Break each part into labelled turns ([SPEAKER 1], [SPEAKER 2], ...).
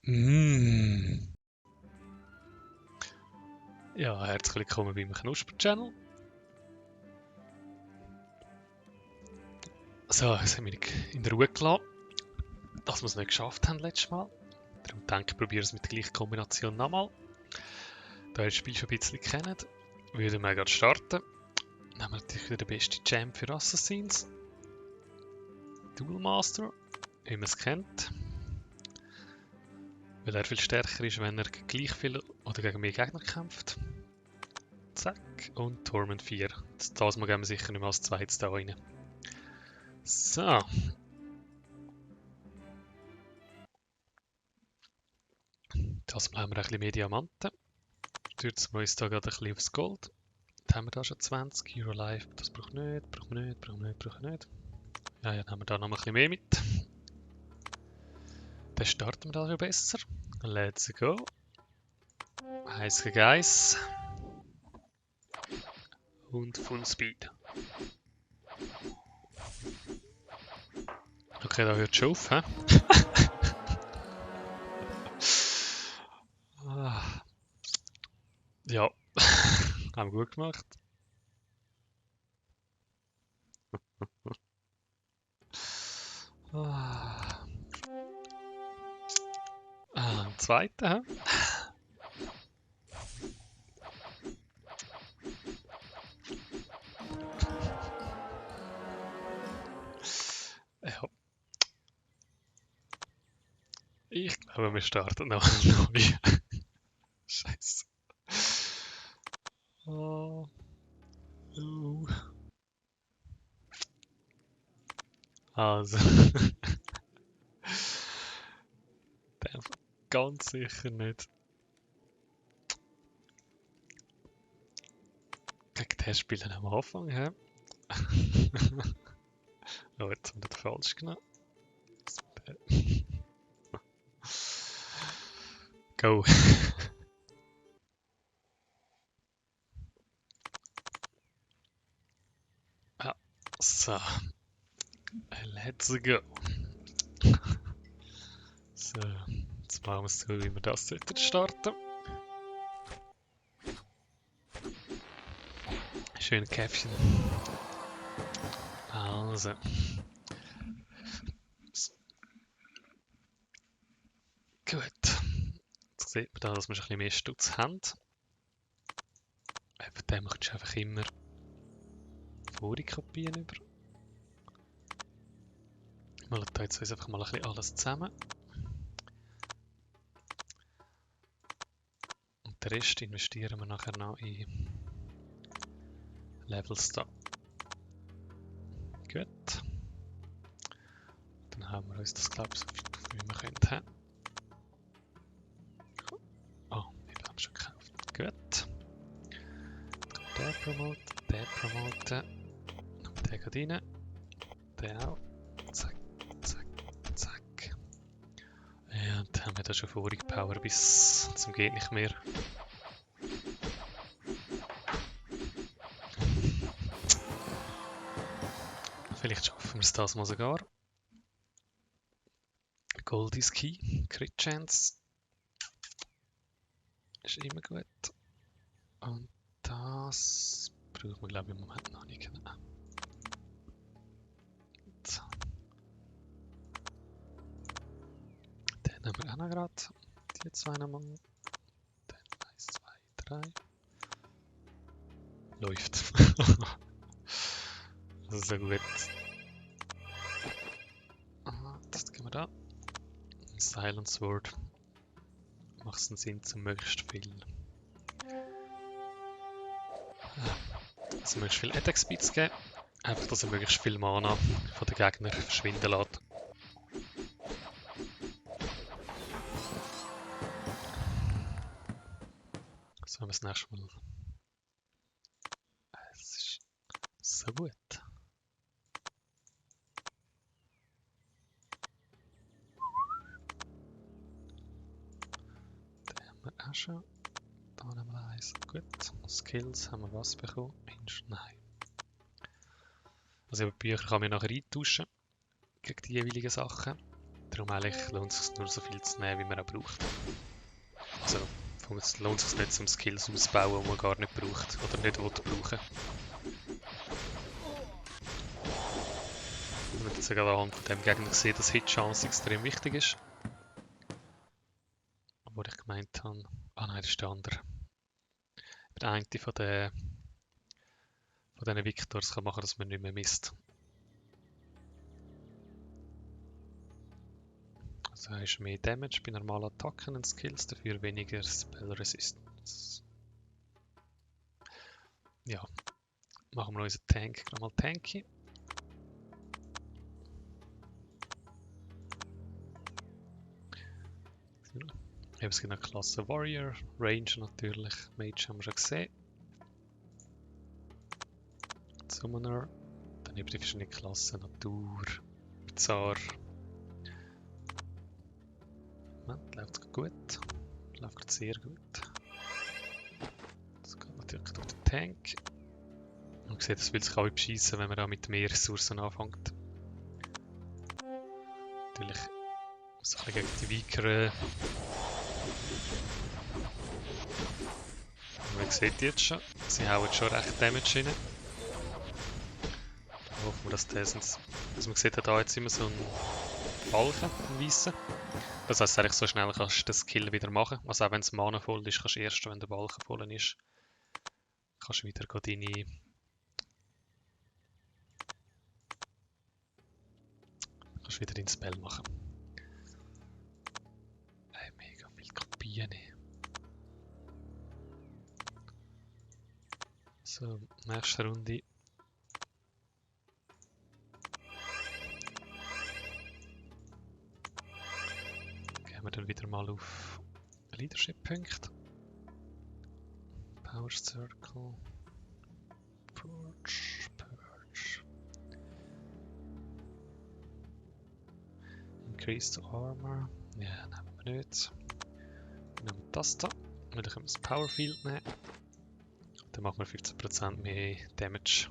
[SPEAKER 1] Mm. Ja, herzlich willkommen beim Knusper-Channel. So, jetzt haben wir in der Ruhe gelassen, dass wir es nicht geschafft haben letztes Mal. Darum denke ich, probiere es mit der gleichen Kombination nochmal. Da ihr das Spiel schon ein bisschen kennt, würden wir gerade starten. Nehmen wir natürlich wieder den besten Champ für Assassins. Duel Master, wie man es kennt. Weil er viel stärker ist, wenn er gleich viel oder gegen mehr Gegner kämpft. Zack. Und Torment 4. Das Mal gehen wir sicher nicht mehr als zweites da rein. So. Das Mal haben wir ein bisschen mehr Diamanten. Stürzen wir uns da gerade ein bisschen aufs Gold. Dann haben wir da schon 20 Euro Life. Das braucht nicht, braucht nicht, braucht nicht, braucht nicht. Ja, dann haben wir da noch ein bisschen mehr mit. Dann starten wir da schon besser. Let's go. 1 gegen 1. Und Full Speed. Okay, da hört schon auf, hä? Ja, haben wir gut gemacht. Ein zweiter, hä? Ja. Ich glaube, wir starten noch neu. Scheiße. Oh. Also. Der ganz sicher nicht. Gegen den spielen am Anfang, hä? Oh, jetzt haben wir den falsch genommen. Go. Ja, so. Let's go. So, jetzt machen wir es so, wie wir das starten. Schöne Käffchen. Also. Gut. Jetzt sieht man da, dass wir schon ein bisschen mehr Stutz haben. Von dem kannst du einfach immer vorkopieren über. Wir lassen jetzt uns einfach mal ein bisschen alles zusammen. Und den Rest investieren wir nachher noch in Levels da. Gut. Dann haben wir uns das, glaube ich, so viel wie wir können. Oh, wir haben schon gekauft. Gut. Der promoten. Der geht rein. Der auch. Zack, zack, zack. Ja, und dann haben wir da schon vorig Power bis zum geht nicht mehr. Vielleicht schaffen wir es das mal sogar. Gold is key. Crit Chance. Ist immer gut. Und das brauchen wir, glaube ich, im Moment noch nicht. So. Den haben wir auch noch gerade. Die zwei nochmal. Dann 1, 2, 3. Läuft. Das ist ja gut. Aha, das gehen wir da. Silent Sword. Macht es einen Sinn, zum möglichst viel. Also möglichst viel Attack Speed zu geben. Einfach, dass er möglichst viel Mana von den Gegnern verschwinden lässt. So haben wir das nächste Mal. Es ist so gut. Den haben wir auch schon. Da haben wir eins. Gut. Skills haben wir was bekommen? Nein. Also über Bücher kann man nachher eintauschen. Gegen die jeweiligen Sachen. Darum eigentlich lohnt es sich nur so viel zu nehmen, wie man auch braucht. Also es lohnt sich nicht zum Skills ausbauen, die man gar nicht braucht oder nicht will brauchen. Man hat jetzt sogar anhand von dem Gegner gesehen, dass Hitchance extrem wichtig ist. Obwohl ich gemeint habe... Ah nein, das ist der andere. Der eine von diesen Victors kann machen, dass man nicht mehr misst. Also er ist mehr Damage bei normalen Attacken und Skills, dafür weniger Spell Resistance. Ja, machen wir unseren Tank nochmal tanky. Es gibt eine Klasse Warrior, Ranger natürlich, Mage haben wir schon gesehen. Summoner, dann über die verschiedenen Klassen, Natur, Bizarre. Moment, läuft gut. Läuft gerade sehr gut. Das geht natürlich durch den Tank. Man sieht, das will sich auch bescheissen, wenn man da mit mehr Ressourcen anfängt. Natürlich so ein bisschen gegen die weakeren. Man sieht jetzt schon, sie hauen schon recht Damage rein. Hoffen wir, dass das sind. Also man sieht ja da jetzt immer so einen Balken, einen weißen. Das heisst eigentlich, so schnell kannst du den Skill wieder machen. Also auch wenn es Mana voll ist, kannst du erst, wenn der Balken voll ist, kannst du wieder deine... Kannst wieder dein Spell machen. Hey, mega viel Kopien. So, nächste Runde. Gehen wir dann wieder mal auf Leadership-Punkte. Power Circle. Purge. Increased Armor. Ja, nehmen wir nicht. Wir nehmen das da. Und dann können wir das Power Field nehmen. Dann machen wir 15% mehr Damage.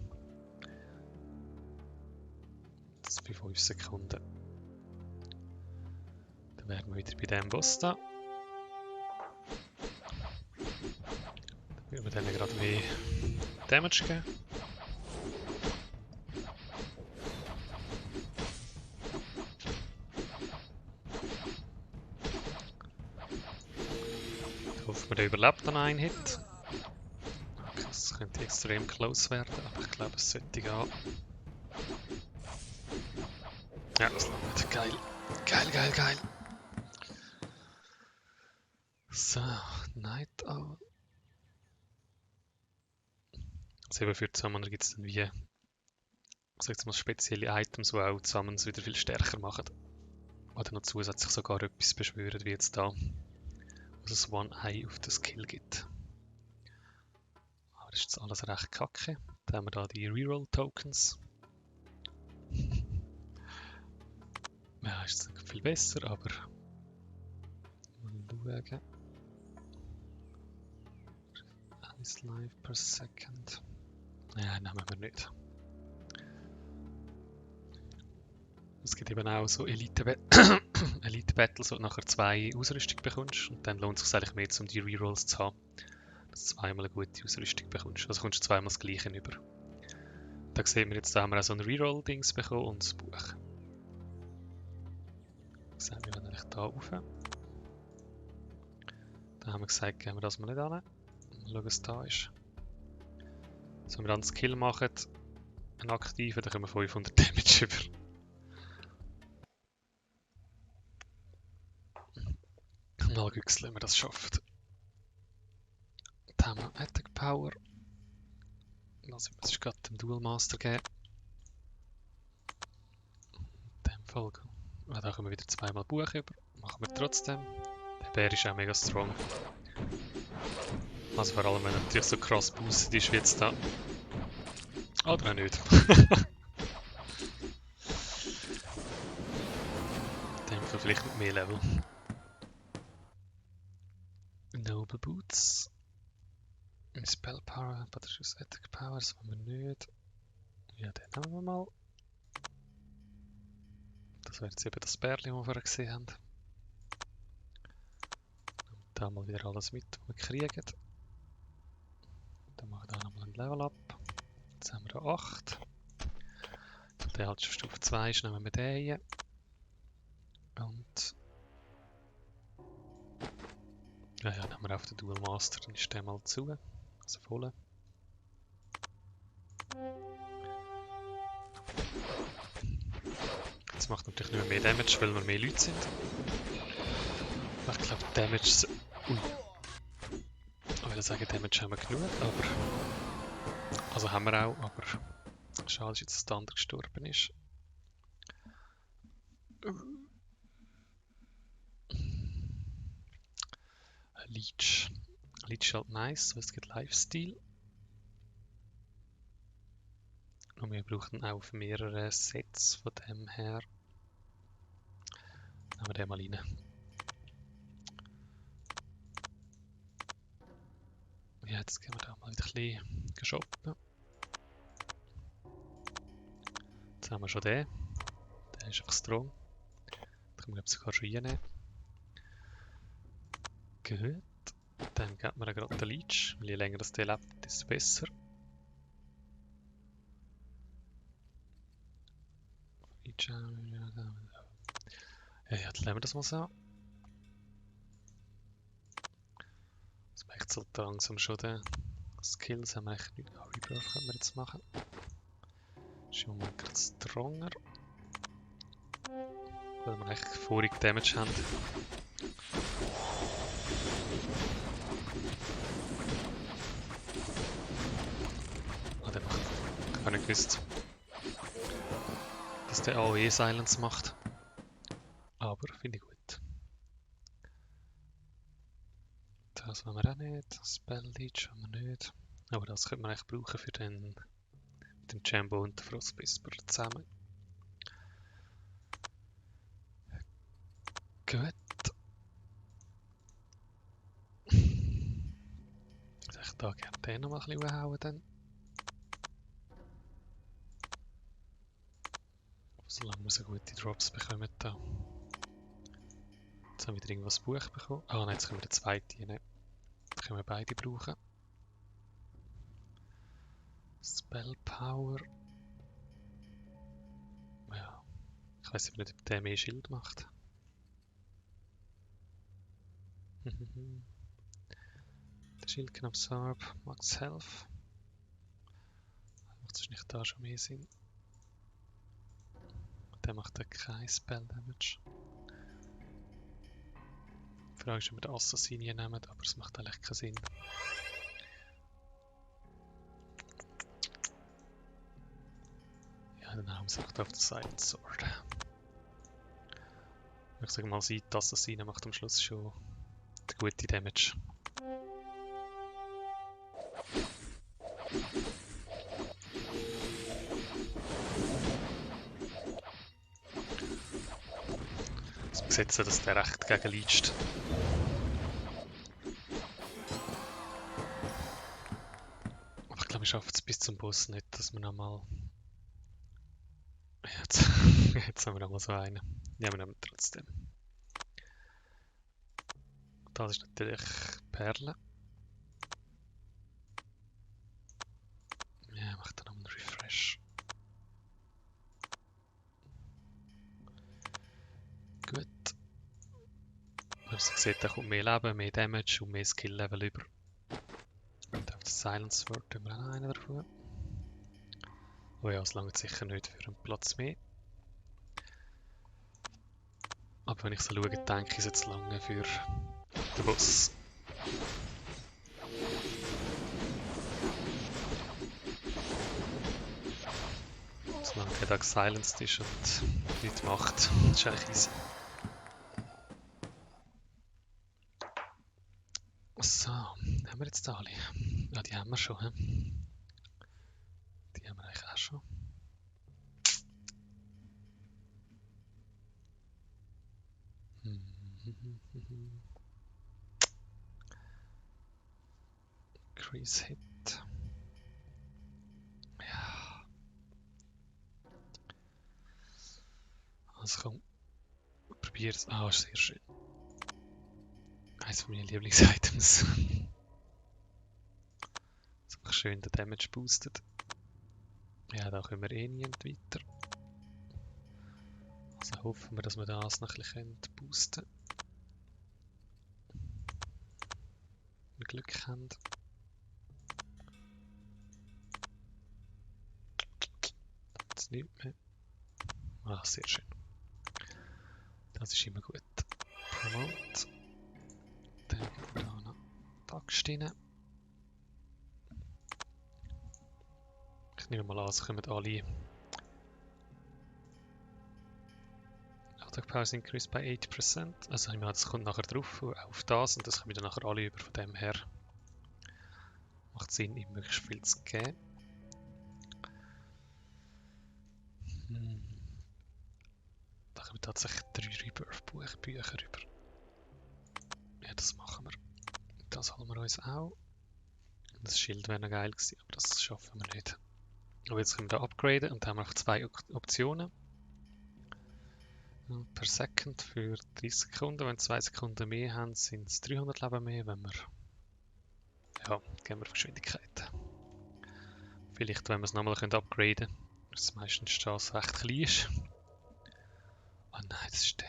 [SPEAKER 1] Das ist bei 5 Sekunden. Dann wären wir wieder bei diesem Boss da. Dann würden wir denen gerade mehr Damage geben. Ich hoffe, der überlebt dann einen Hit. Okay, das könnte extrem close werden, aber ich glaube, es sollte gehen. Ja, das langt. Geil. Geil. So, Night Owl. Also eben für die Summoner gibt es dann wie, ich sag jetzt mal, spezielle Items, die auch die Summons wieder viel stärker machen. Oder noch zusätzlich sogar etwas beschwören, wie jetzt da. Also es One Eye auf den Skill gibt. Aber das ist jetzt alles recht kacke. Dann haben wir da die Reroll Tokens. Ja, ist jetzt nicht viel besser, aber mal schauen. 1 Life per Second. Ja, nehmen wir nicht. Es gibt eben auch so Elite-Battles, wo du nachher 2 Ausrüstung bekommst. Und dann lohnt es sich eigentlich mehr, um die Rerolls zu haben. Dass du zweimal eine gute Ausrüstung bekommst. Also kommst du zweimal das Gleiche über. Da sehen wir jetzt, da haben wir auch so ein Reroll-Dings bekommen und das Buch. Sehen wir dann eigentlich da rauf. Da haben wir gesagt, gehen wir das mal nicht an. Mal schauen, was da ist. Also wenn wir dann einen Skill machen, einen aktiven, dann können wir 500 Damage über. Mal güchseln, wenn man das schafft. Dann haben wir Attack Power. Lass uns jetzt gerade dem Dual Master geben. In dem Fall. Da können wir wieder zweimal Buch über. Machen wir trotzdem. Der Bär ist auch mega strong. Also vor allem, wenn er natürlich so krass boosted ist wie jetzt da. Oder auch nicht. In dem Fall vielleicht mit mehr Level. Noble Boots. Spell Power, Batteries Attack Power, das wollen wir nicht. Ja, den nehmen wir mal. Das wäre jetzt eben das Bärli, das wir vorher gesehen haben. Da mal wieder alles mit, was wir kriegen. Dann machen wir da nochmal ein Level up. Jetzt haben wir da 8. Der halt schon Stufe 2 ist, nehmen wir den. Und ja, nehmen wir auf den Dual Master, dann ist der mal zu. Also voll. Jetzt macht natürlich nicht mehr Damage, weil wir mehr Leute sind. Aber ich glaube, Damage. Ui. Ich will sagen, Damage haben wir genug, aber. Also haben wir auch, aber. Schade, dass jetzt der andere gestorben ist. Leech. Leech ist halt nice, weil es gibt Lifesteal. Und wir brauchen auch mehrere Sets von dem her. Nehmen wir den mal rein. Ja, jetzt gehen wir da mal wieder ein bisschen shoppen. Jetzt haben wir schon den. Der ist einfach strong. Da können wir sogar schon reinnehmen. Gut. Dann gibt man gerade den Leech. Weil je länger das der lebt, desto besser. Leech. Ja, dann nehmen wir das mal so. Das merkt so langsam schon den Skills. Haben wir eigentlich nicht. Rebirth können wir jetzt machen. Schauen wir mal gerade stronger. Weil wir eigentlich vorig Damage haben. Ah, der macht. Ich habe nicht gewusst, dass der AOE Silence macht. Aber finde ich gut. Das wollen wir auch nicht. Spell Leech wollen wir nicht. Aber das könnte man eigentlich brauchen für den Jambo und den Frostbisper zusammen. Gut. Ich da gerne den noch mal ein bisschen hauen dann. Solange wir so gute Drops bekommen da. Jetzt haben wir wieder irgendwas Buch bekommen. Ah nein, jetzt können wir den zweiten nehmen. Dann können wir beide brauchen. Spell Power. Ja. Ich weiß nicht, ob der mehr Schild macht. Der Schild kann absorb. Max Health. Macht es nicht da schon mehr Sinn? Der macht da kein Spell Damage. Die Frage ist, ob wir den Assassin nehmen, aber es macht eigentlich keinen Sinn. Ja, dann haben wir es auf der Silent Sword. Ich sage mal, die Assassine macht am Schluss schon die gute Damage. Also wir sehen, dass der recht gegen leadscht. Aber ich glaube, wir schaffen es bis zum Boss nicht, dass wir nochmal... Jetzt haben wir nochmal so einen. Ja, wir nehmen trotzdem. Das ist natürlich Perle. Ja, macht dann nochmal einen Refresh. Gut. Also ihr seht, da kommt mehr Leben, mehr Damage und mehr Skill-Level über. Und auf das Silence Sword tun wir auch noch einen davon. Oh ja, es langt sicher nicht für einen Platz mehr. Aber wenn ich so schaue, denke ich, es jetzt lange für den Boss. Solange der da gesilenced ist und nichts macht, ist eigentlich easy. So, haben wir jetzt alle? Ja, die haben wir schon. He? Die haben wir eigentlich auch schon. Increase Hit. Ja. Also komm, probier's. Ah, ist sehr schön. Eines von meinen Lieblings-Items. So einfach schön den Damage boostet. Ja, da können wir eh nie weiter. Also hoffen wir, dass wir das noch ein bisschen boosten können. Wenn wir Glück haben. Jetzt nicht mehr. Ah, sehr schön. Das ist immer gut. Promote. Dann geben wir da noch die Axt rein. Ich nehme mal an, es kommen alle. Attack Power is increased by 80%. Also ich meine, das kommt nachher drauf auf das und das kommen dann nachher alle über. Von dem her macht es Sinn, ihm möglichst viel zu geben. Da kommen tatsächlich 3 Rebirth-Bücher rüber. Ja, das machen wir. Das holen wir uns auch. Das Schild wäre noch geil gewesen, aber das schaffen wir nicht. Aber jetzt können wir da upgraden und da haben wir noch 2 Optionen. Per Second für 30 Sekunden. Wenn 2 Sekunden mehr haben, sind es 300 Leben mehr. Wenn wir. Ja, geben wir Geschwindigkeit. Vielleicht, wenn wir es nochmal upgraden können, dass meistens die Chance recht klein ist. Oh nein, das ist der.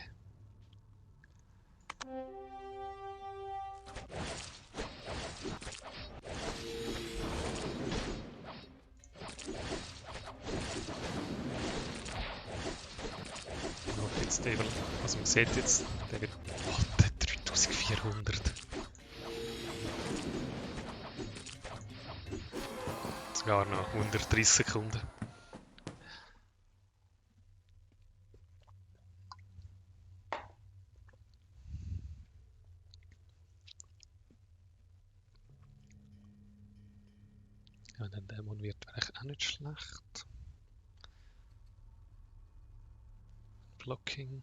[SPEAKER 1] Jetzt der, also man sieht jetzt, der wird. Oh, der 3400. Sogar noch 130 Sekunden. Ja, der Dämon wird vielleicht auch nicht schlecht. Blocking.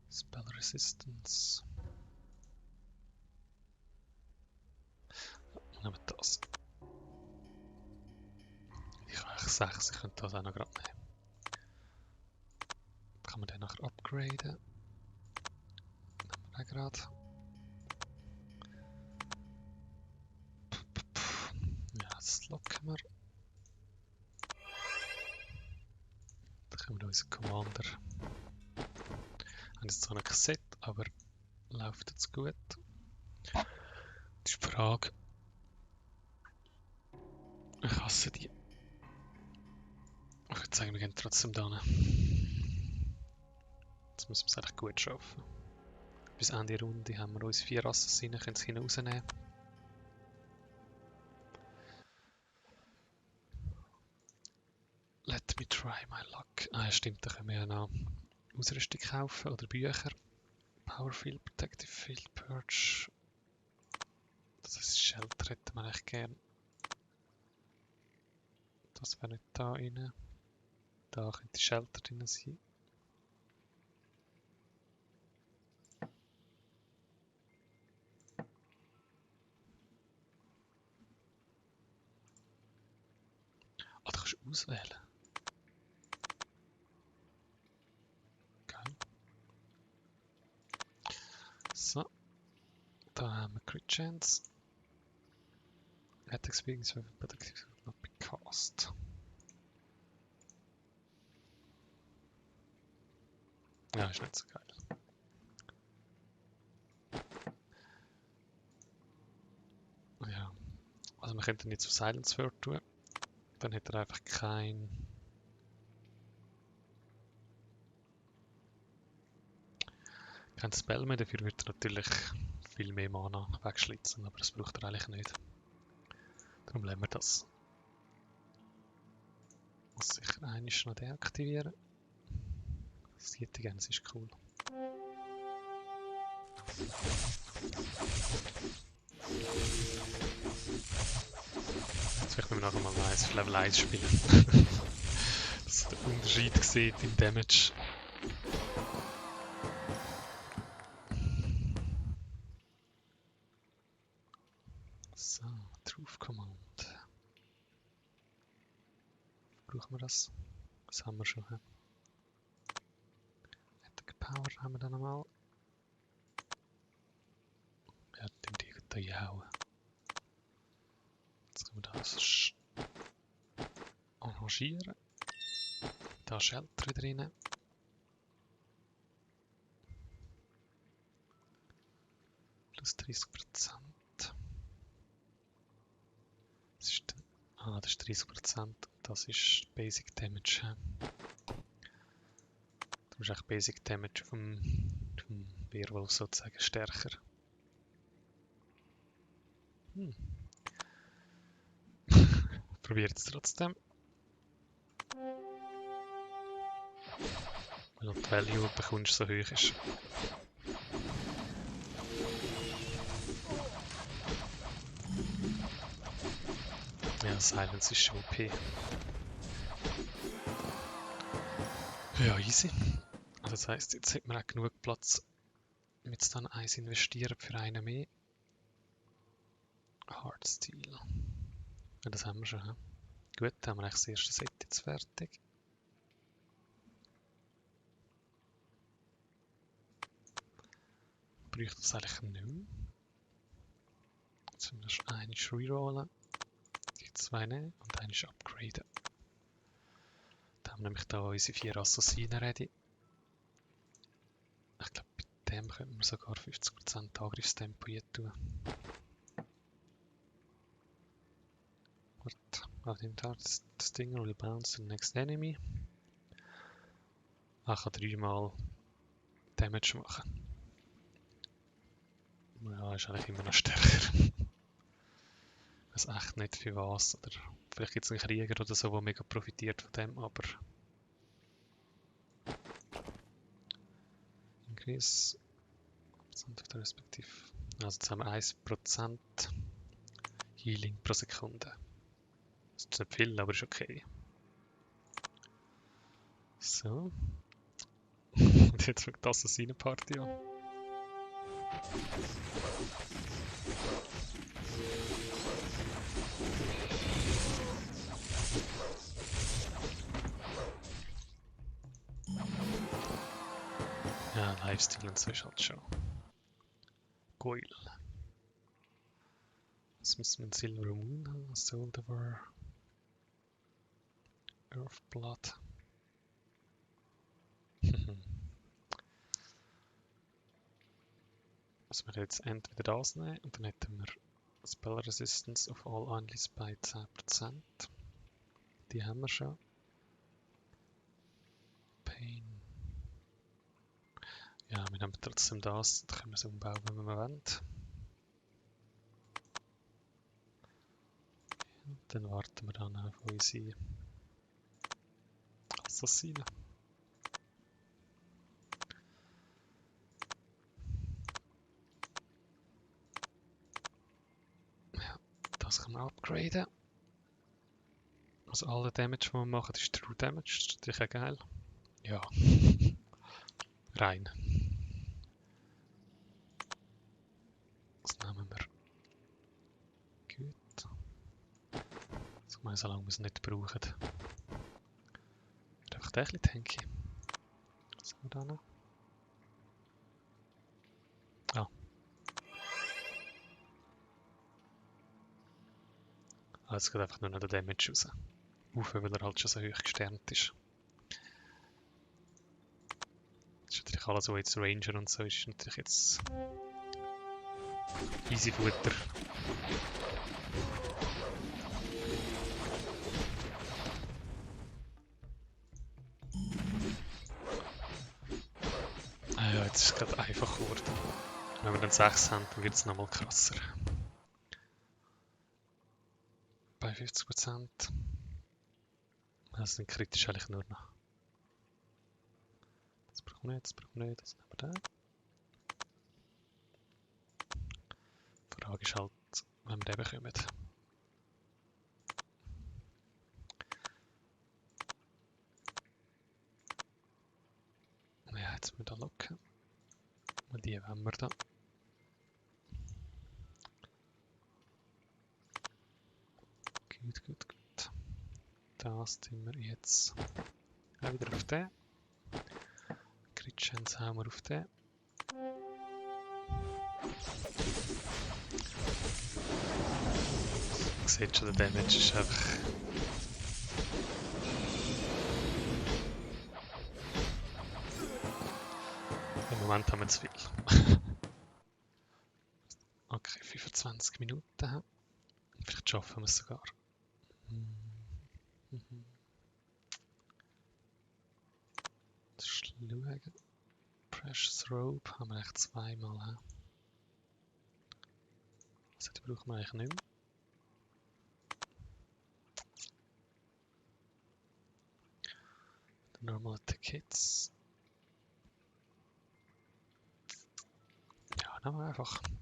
[SPEAKER 1] Spell Resistance. Nehmen wir das. Ich habe eigentlich 6, ich könnte das auch noch gerade nehmen. Dann kann man den nachher upgraden. Nehmen wir den gerade. Ja, das locken wir. Dann können wir unseren Commander. Haben jetzt zwar noch kein Set, aber läuft jetzt gut. Das ist die Frage. Ich hasse die. Ich würde sagen, wir gehen trotzdem da hin. Jetzt müssen wir es eigentlich gut schaffen. Bis Ende der Runde haben wir uns 4 Assassinen, können sie rausnehmen. Let me try my luck. Ah ja stimmt, da können wir ja noch Ausrüstung kaufen oder Bücher. Powerfield, Protective Field, Purge. Das ist Shelter, hätten wir eigentlich gern. Das wäre nicht da rein. Da könnte Shelter drin sein. Ah, da kannst du auswählen. Geil. So. Da haben wir Crit Chance. Attack Experience but active not be cast. Ja, ist nicht so geil. Ja. Also wir könnten jetzt auf Silence Word tun. Dann hätte er einfach kein Spell mehr. Dafür wird er natürlich viel mehr Mana wegschlitzen, aber das braucht er eigentlich nicht. Darum lassen wir das. Ich muss sicher einmal noch deaktivieren. Das Yeti-Gens ist cool. Jetzt vielleicht müssen wir nachher mal nice auf Level 1 spielen. Dass der Unterschied sieht im Damage. So, Truth Command. Brauchen wir das? Was haben wir schon? Attack Power haben wir dann nochmal. Ja, den da jauen. Jetzt können wir das arrangieren. Da ist Shelter wieder rein. Plus 30%. Das ist, das ist 30%. Das ist Basic Damage. Du hast echt Basic Damage vom Werwolf sozusagen stärker. Probiert es trotzdem. Weil die Value, die bekommst, so hoch ist. Ja, Silence ist schon OP. Ja, easy. Also das heisst, jetzt hat man auch genug Platz, mit es dann eins investieren für einen mehr. Hardsteel. Ja, das haben wir schon. He? Gut, dann haben wir eigentlich das erste Set jetzt fertig. Bräuchte das eigentlich nicht mehr. Jetzt müssen wir eine rerollen, die zwei nehmen und eine upgraden. Dann haben wir nämlich hier unsere 4 Assassinen ready. Ich glaube, bei dem können wir sogar 50% Angriffstempo hier tun. Gut, auf dem Tag das Ding will bounce to the next enemy. Ich kann 3-mal Damage machen. Ja, ist eigentlich immer noch stärker. Ich weiß echt nicht für was. Oder vielleicht gibt es einen Krieger oder so, der mega profitiert von dem, aber. Increase. Auf der respektive. Also jetzt haben wir 1% Healing pro Sekunde. Das ist nicht viel, aber ist okay. So. Und jetzt fängt das Assassinenparty an. Ja, Lifestyle und so ist halt schon. Geil. Jetzt müssen wir einen Silver Moon haben. Silver. Earthblood. Müssen wir jetzt entweder das nehmen und dann hätten wir Spell Resistance auf all Unleashed bei 10%. Die haben wir schon. Pain. Ja, wir nehmen trotzdem das. Dann können wir es umbauen, wenn wir wollen. Und dann warten wir dann auf unsere Assassinen. Ja, das kann man upgraden. Also alle Damage, die wir machen, ist True Damage. Das ist natürlich auch geil. Ja. Rein. Das nehmen wir. Gut. Das kann man so lange wir es nicht brauchen. Einfach den ein bisschen tanky. Was haben wir da noch? Ah. Jetzt geht einfach nur noch der Damage raus. Weil er halt schon so hoch gesternt ist. Das ist natürlich alles, was jetzt Ranger und so ist, natürlich jetzt easy Futter. Ja, jetzt ist es gerade einfach geworden. Wenn wir dann 6 haben, dann wird es nochmal krasser. Bei 50%. Das sind kritisch eigentlich nur noch. Das brauchen wir nicht, das brauchen wir nicht, das nehmen wir da. Die Frage ist halt, wenn wir den bekommen. Ja, jetzt müssen wir da locken. Und die wollen wir da. Gut. Das tun wir jetzt auch wieder auf den. Crit-Chance haben wir auf den. Man sieht schon, der Damage ist einfach... Im Moment haben wir zu viel. Okay, 25 Minuten. Vielleicht schaffen wir es sogar. Schauen. Precious Rope haben wir echt zweimal. Also die brauchen wir eigentlich nicht mehr. Die Normal Tickets. Ja, nehmen wir einfach. Dann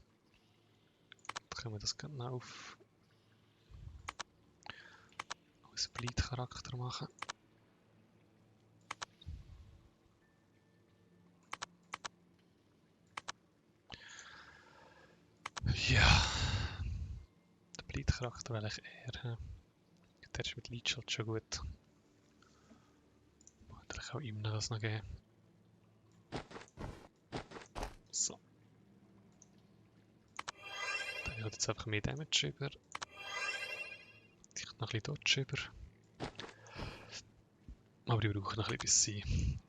[SPEAKER 1] können wir das gerne auf als Bleed-Charakter machen. Ja. Der Bleed-Charakter will ich eher. Der ist mit Leech schon gut. Natürlich auch ihm das noch geben. So. Dann hat jetzt einfach mehr Damage über. Vielleicht noch ein bisschen Dodge über. Aber die brauchen noch ein bisschen, bis sie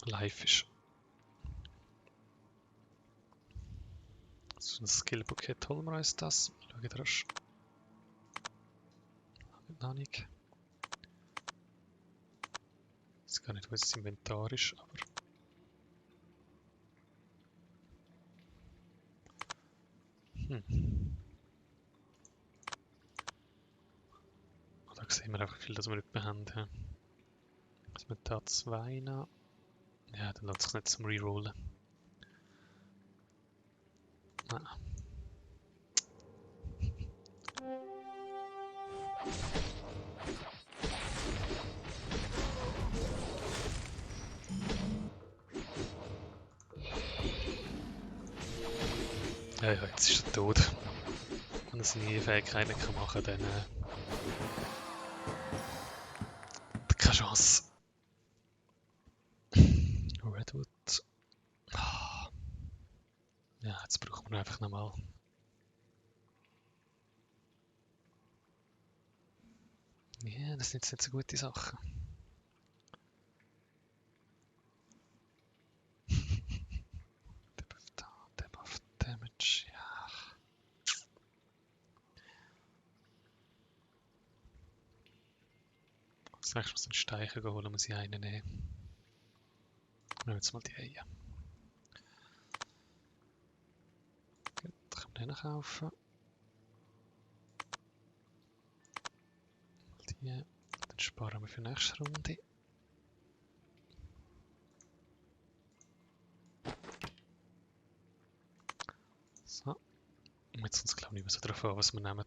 [SPEAKER 1] live ist. So ein Skill-Paket holen wir uns das. Schauen wir rasch. Noch nicht. Ich weiß gar nicht, wo das Inventar ist, aber... Da sehen wir einfach viel, dass wir nicht mehr haben. Dass wir da 2 noch... Ja, dann lässt sich nicht zum Rerollen. Nein. Ja, jetzt ist er tot. Wenn er seine Fähigkeit nicht machen kann, dann... keine Chance. Redwood. Ja, jetzt brauchen wir einfach nochmal. Ja, das sind jetzt nicht so gute Sachen. Debuff da, Debuff Damage, ja. Als nächstes muss ich einen Steicher holen, muss ich einen nehmen. Nehmen wir jetzt mal die Eier. Gut, können wir den kaufen. Die, dann sparen wir für die nächste Runde. So. Und jetzt uns glaube ich nicht mehr so drauf an, was wir nehmen.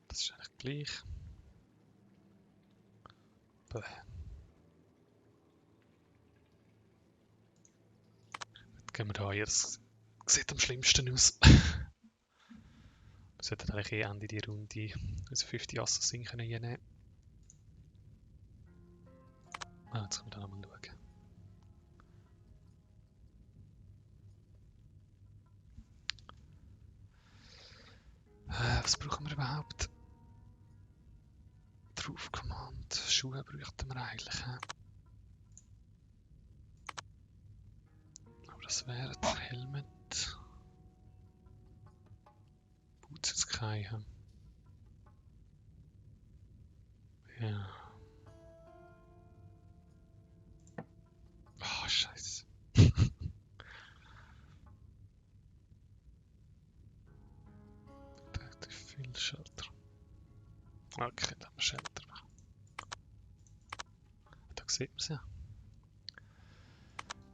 [SPEAKER 1] Das ist eigentlich gleich. Bäh. Gehen wir da hier. Das sieht am schlimmsten aus. Wir sollten eigentlich Ende die Runde also 50 Assassin nehmen. Ah, jetzt können wir da nochmal schauen. Was brauchen wir überhaupt? Drauf Command. Schuhe bräuchten wir eigentlich. Aber das wäre der Helmet. Boots jetzt keine. Ja. Oh, Scheiße. Da hat viel Shelter. Okay, da haben wir Shelter. Da sieht man es ja.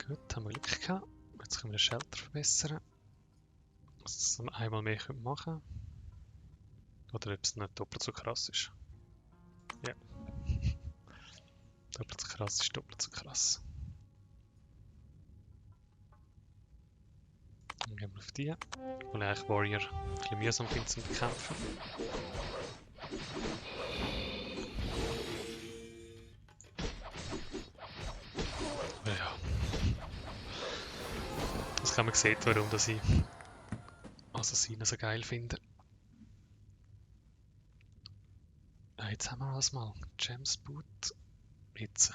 [SPEAKER 1] Gut, haben wir Glück gehabt. Jetzt können wir den Shelter verbessern. Dass wir einmal mehr machen können. Oder ob es nicht doppelt so krass ist. Ja. Doppelt so krass ist doppelt so krass. Dann gehen wir auf die. Weil ich eigentlich Warrior ein bisschen mühsam finde zum Bekämpfen. Ja. Das kann man sehen, warum dass ich Assassinen so geil finde. Ja, jetzt haben wir alles mal. Gems Boot. Jetzt.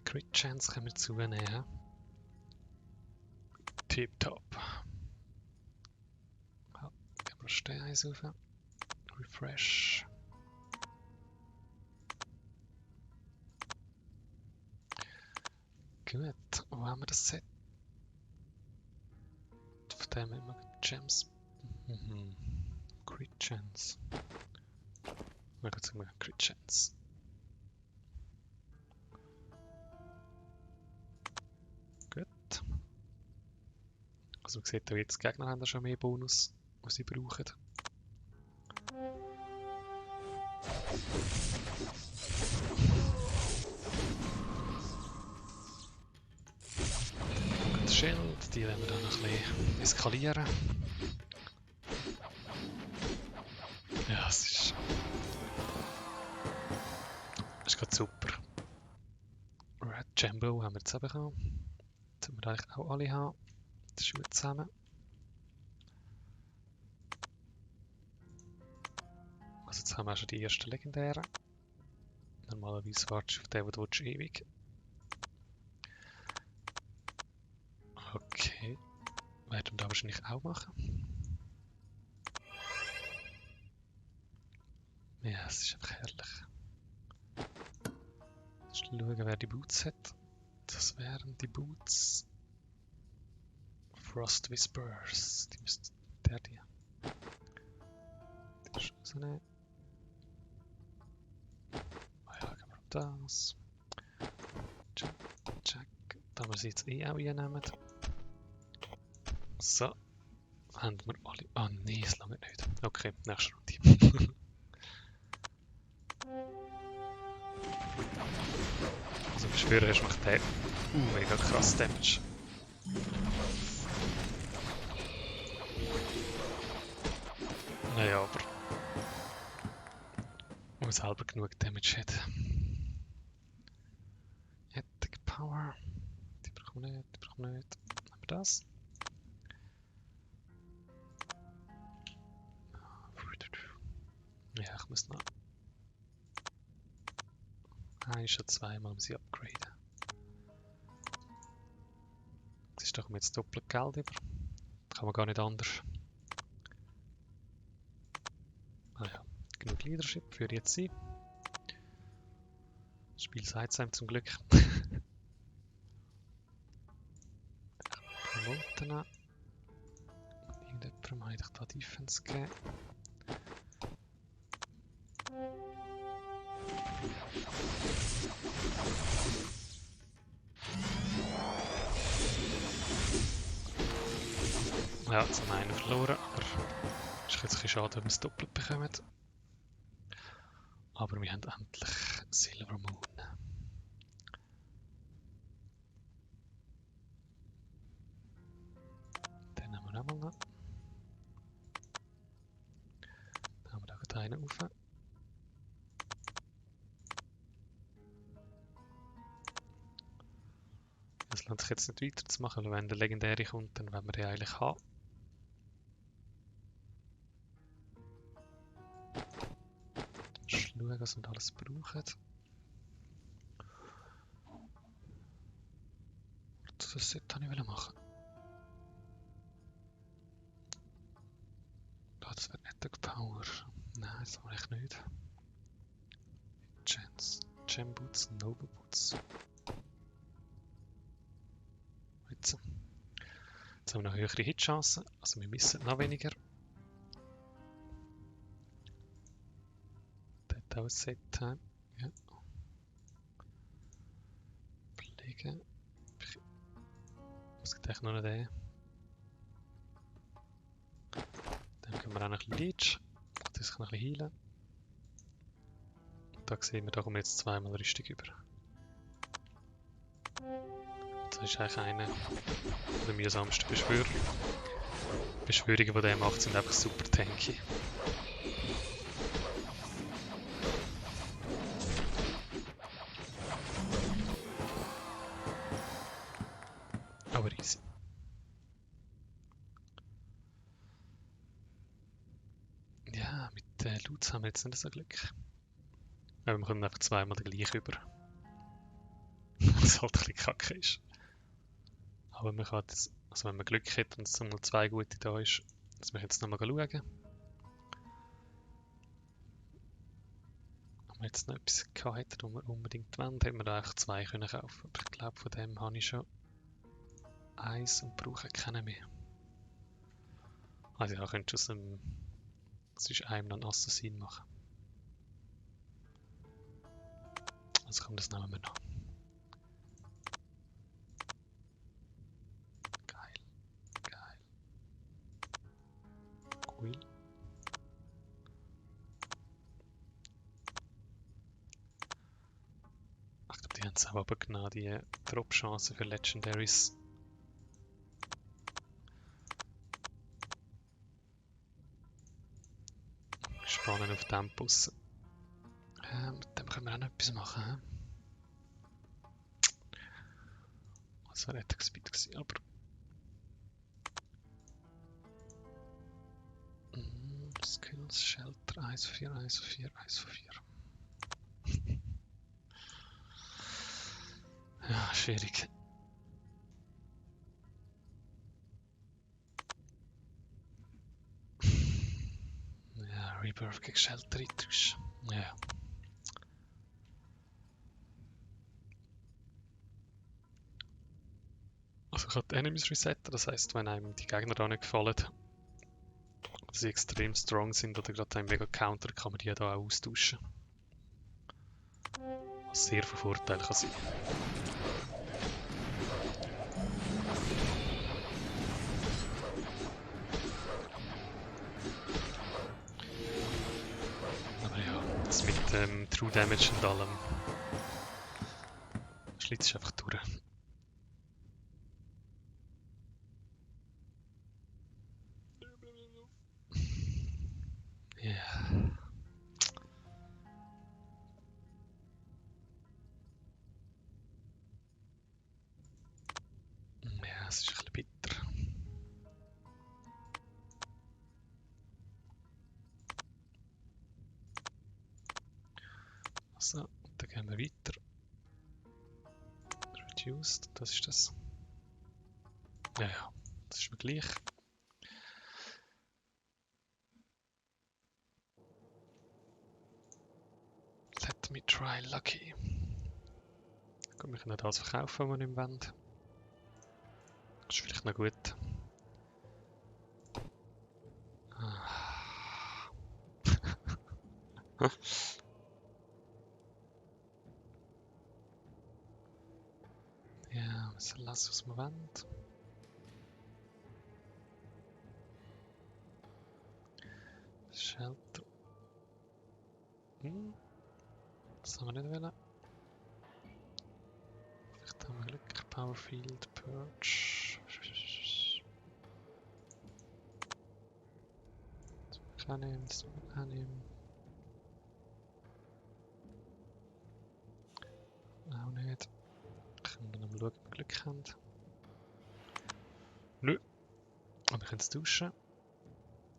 [SPEAKER 1] Crit Chance können wir zunehmen. Tipptopp. Ja, gehen wir Stein eins rauf. Refresh. Gut, wo haben wir das Set? Von dem haben wir Gems. Crit Chance. Na gut, sagen wir Crit Chance. Gut. Also man sieht auch jetzt, die Gegner haben da schon mehr Bonus, was sie brauchen. Das Schild, die werden wir dann noch ein bisschen eskalieren. Ja, es ist gerade super. Red Jumbo haben wir jetzt bekommen. Jetzt haben wir eigentlich auch alle haben. Das ist gut zusammen. Also jetzt haben wir auch schon die ersten legendären. Normalerweise wartest du auf den, den du ewig. Okay. Werden wir da wahrscheinlich auch machen. Ja, es ist einfach herrlich. Schauen, wer die Boots hat. Das wären die Boots. Frost Whispers. Die müsste die. Die ist rausnehmen. Ah ja, gehen wir auf das. Check. Da wir sie jetzt eh auch reinnehmen. So. Haben wir alle. Ah nee, es langt nicht. Okay, nächste Runde. Also Beschwörer macht der mega krass Damage. Naja, aber man selber genug Damage hat. Attack Power. Die brauchen wir nicht, die brauchen wir nicht. Nehmen wir das. Ja, ich muss noch eins oder zweimal sie upgraden. Das ist doch jetzt doppelt Geld über. Das kann man gar nicht anders. Ah ja, genug Leadership für jetzt sein. Das Spiel sagt es einem zum Glück. Promoten. Irgendjemandem habe ich da Defense gegeben. Ja, jetzt haben wir einen verloren, aber es ist jetzt ein bisschen schade, wenn wir es doppelt bekommen. Aber wir haben endlich Silver Moon. Den nehmen wir auch mal noch. Dann haben wir da gerade einen rauf. Es lohnt sich jetzt nicht weiterzumachen, weil wenn der Legendäre kommt, dann wollen wir den eigentlich haben. Schauen, was wir alles brauchen. Das Set wollte ich machen. Das wäre Attack Power. Nein, das mache ich nicht. Chance. Gem Boots, Noble Boots. Jetzt haben wir noch höhere Hitchancen, also wir missen noch weniger. Der hat auch ein Set. Ja. Pflegen. Was geht eigentlich noch nicht den? Dann können wir auch noch ein bisschen Leech. Das kann ein bisschen heilen. Da sehen wir, da kommen jetzt zweimal Rüstung über. Das ist eigentlich einer der mühsamsten Beschwörer. Beschwörungen, die der macht, sind einfach super tanky. Aber easy. Ja, mit Loots haben wir jetzt nicht so Glück. Aber wir kommen einfach zweimal den gleichen über. Was halt ein bisschen kacke ist. Aber man kann das, also wenn man Glück hat und es mal zwei gute da ist, dass wir jetzt nochmal schauen. Wenn wir jetzt noch etwas gehabt hätten, wo wir unbedingt wollen, hätten wir da eigentlich zwei können kaufen. Aber ich glaube, von dem habe ich schon eins und brauche keinen mehr. Also ja, könntest du aus dem zwischen einem und Assassin machen. Also komm, das nehmen wir noch. Geil, geil. Cool. Ach, ich glaube, die haben es auch aber genau die Drop-Chance für Legendaries. Spannend auf dem Bus. Mit dem können wir auch noch etwas machen. He? Das war Rettungsgebiet gewesen, aber... Skills, Shelter, 1 von 4, 1 von 4, 1 von 4. Ja, schwierig. Ja, Rebirth gegen Shelter eintauschen. Ja. Also ich kann die Enemies resetten, das heisst, wenn einem die Gegner da nicht gefallen, dass sie extrem strong sind oder gerade ein mega Counter, kann man die da auch austauschen. Was sehr von Vorteil kann sein. Aber ja, das mit dem True Damage und allem schlitzt einfach durch. Ja. Ja, es ist ein bisschen bitter. So, dann gehen wir weiter. Reduced, das ist das. Ja, ja, das ist mir gleich. Let me try lucky. Gut, wir können das verkaufen, was wir nicht wollen. Das ist vielleicht noch gut. Ja, wir müssen lassen, was wir wollen. Shelter. Das haben wir nicht wollen. Vielleicht haben wir Glück. Powerfield, Purge. Das will ich auch nehmen, das will ich auch nehmen. Auch nicht. Können wir noch mal schauen, ob wir Glück haben. Nö. Aber wir können es tauschen.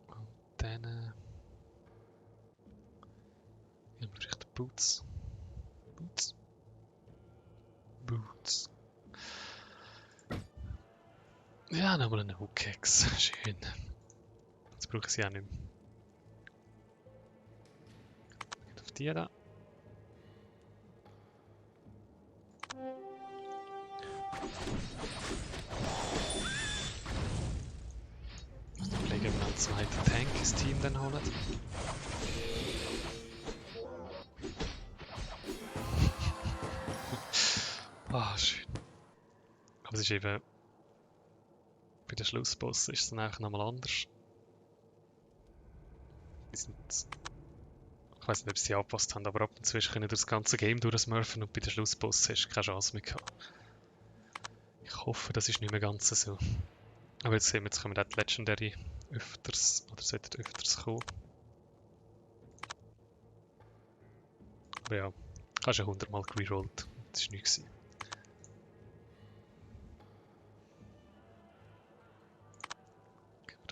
[SPEAKER 1] Und dann... haben wir vielleicht Boots. Boots. Boots. Ja, nochmal einen Hookhex. Schön. Jetzt brauche ich sie auch nicht mehr. Geht auf die da. Dann legen wir noch einen zweiten Tank ins Team dann holen. Ah, schön. Aber es ist eben... Bei den Schlussbossen ist es dann auch nochmal anders. Die sind... Ich weiß nicht, ob sie sie angepasst haben, aber ab und zu können das ganze Game durchsmurfen und bei den Schlussbossen hast du keine Chance mehr gehabt. Ich hoffe, das ist nicht mehr ganz so. Aber jetzt sehen wir, jetzt kommen auch die Legendary öfters, oder sollten öfters kommen. Aber ja, hast du ja 100 Mal gerollt. Das war nichts.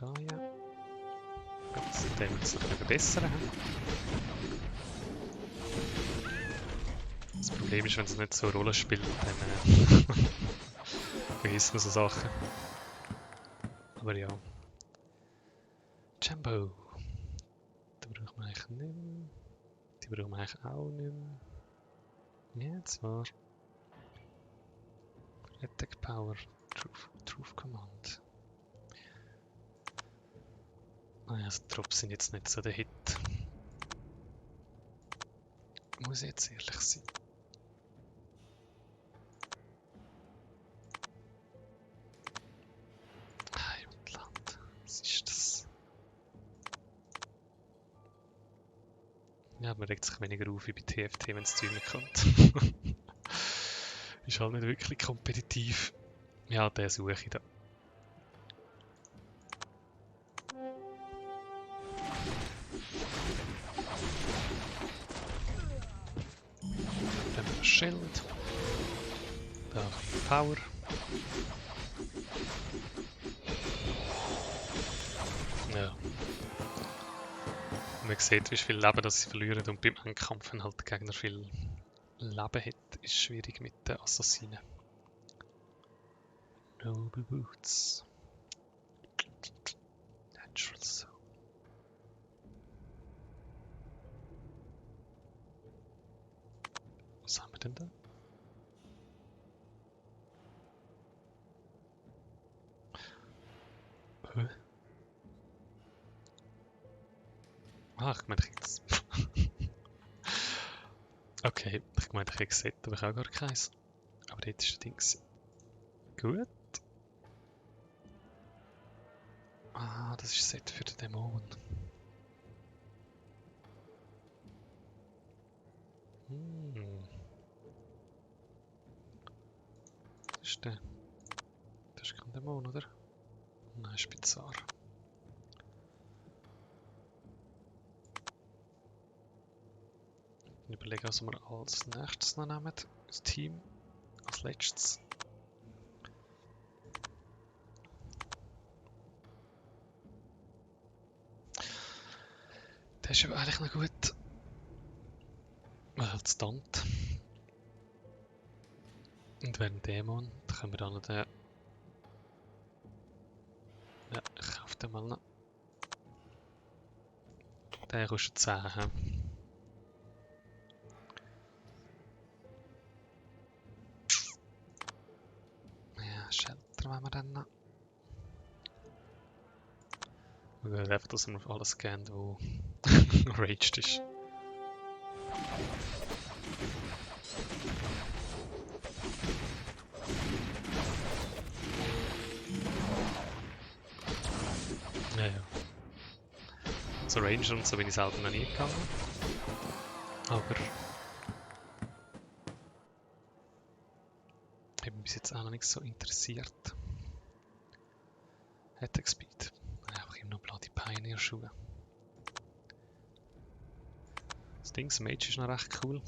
[SPEAKER 1] da ja. Jetzt den wir es noch verbessern. Das Problem ist, wenn es nicht so eine Rolle spielt, dann vergisst man so Sachen. Aber ja. Jumbo. Die brauchen wir eigentlich nicht mehr. Die brauchen wir eigentlich auch nicht mehr. Ja, zwar. Attack Power. Truth Command. Naja, also die Drops sind jetzt nicht so der Hit. Muss ich jetzt ehrlich sein. Heimatland. Was ist das? Ja, man regt sich weniger auf wie bei TFT, wenn es zu mir kommt. Ist halt nicht wirklich kompetitiv. Ja, den suche ich da. Dann haben wir Schild. Da Power. Ja. Man sieht, wie viel Leben das sie verlieren und beim Endkampf, wenn halt der Gegner viel Leben hat, ist es schwierig mit den Assassinen. Noble Boots. Natural Soul. Was haben wir denn da? Ah, ich meine, ich jetzt. Okay, ich meine, ich hätte gesehen, aber ich auch gar keins. Aber dort ist das Ding. Gut. Ah, das ist Set für den Dämon. Das ist der. Das ist kein Dämon, oder? Nein, ist bizarr. Ich überlege, was wir als nächstes noch nehmen. Das Team als letztes. Der ist aber eigentlich noch gut. Als Stunt. Und während Dämon, da können wir dann noch den. Ja, ich kaufe den mal noch. Der kostet 10. He? Ja, Shelter wollen wir dann noch. Wir wollen einfach, dass wir auf alles scannen, wo raged ist. Ja, ja. So Ranger und so bin ich selber noch nie gegangen. Aber ich bin bis jetzt auch noch nicht so interessiert. Attack Speed. Einfach immer noch bloody Pioneer-Schuhe. Das Ding, das Mage ist noch recht cool.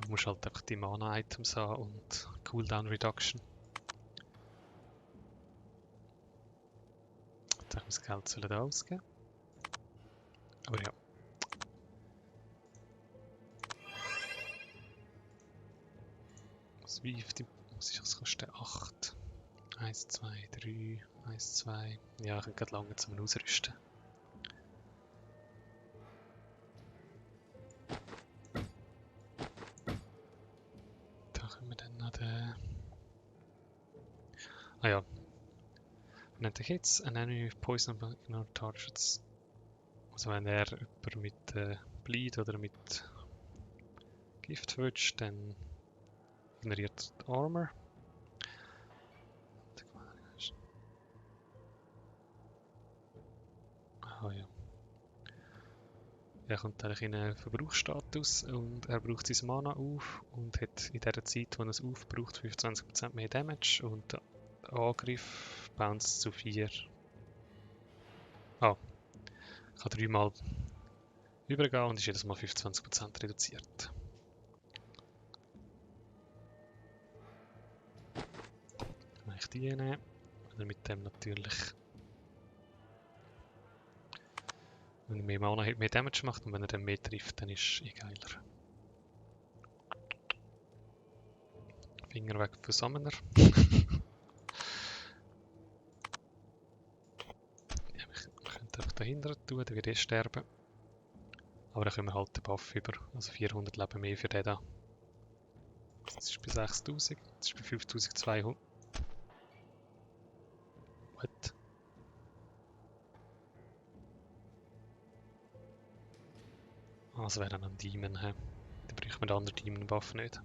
[SPEAKER 1] Du musst halt einfach die Mana-Items haben und Cooldown Reduction. Jetzt habe ich das Geld sollen ausgeben. Aber ja. Wie viel muss ich das kosten? 8. 1, 2, 3, 1, 2. Ja, ich habe gerade lange zum Ausrüsten. Da können wir dann noch den. Ah ja. Nennt er jetzt an enemy with poison but ignore targets. Also wenn er jemanden mit Bleed oder mit Gift verwünscht, dann ignoriert die Armor. Ah ja. Er kommt eigentlich in einen Verbrauchsstatus und er braucht sein Mana auf und hat in der Zeit, wo er es aufbraucht, 25% mehr Damage und der Angriff bounce zu 4. Ah, ich kann 3 Mal übergehen und ist jedes Mal 25% reduziert. Kann ich die nehmen? Oder mit dem natürlich Wenn er mehr Mana hat, mehr Damage macht und wenn er dann mehr trifft, dann ist es geiler. Finger weg von Summoner. Ja, wir können einfach dahinter tun, dann wird er sterben. Aber dann können wir halt den Buff über, also 400 Leben mehr für den da. Das ist bei 6000, das ist bei 5200. What? Ah, das wäre dann ein Demon, he? Dann bräuchten wir den anderen Demon-Buff nicht.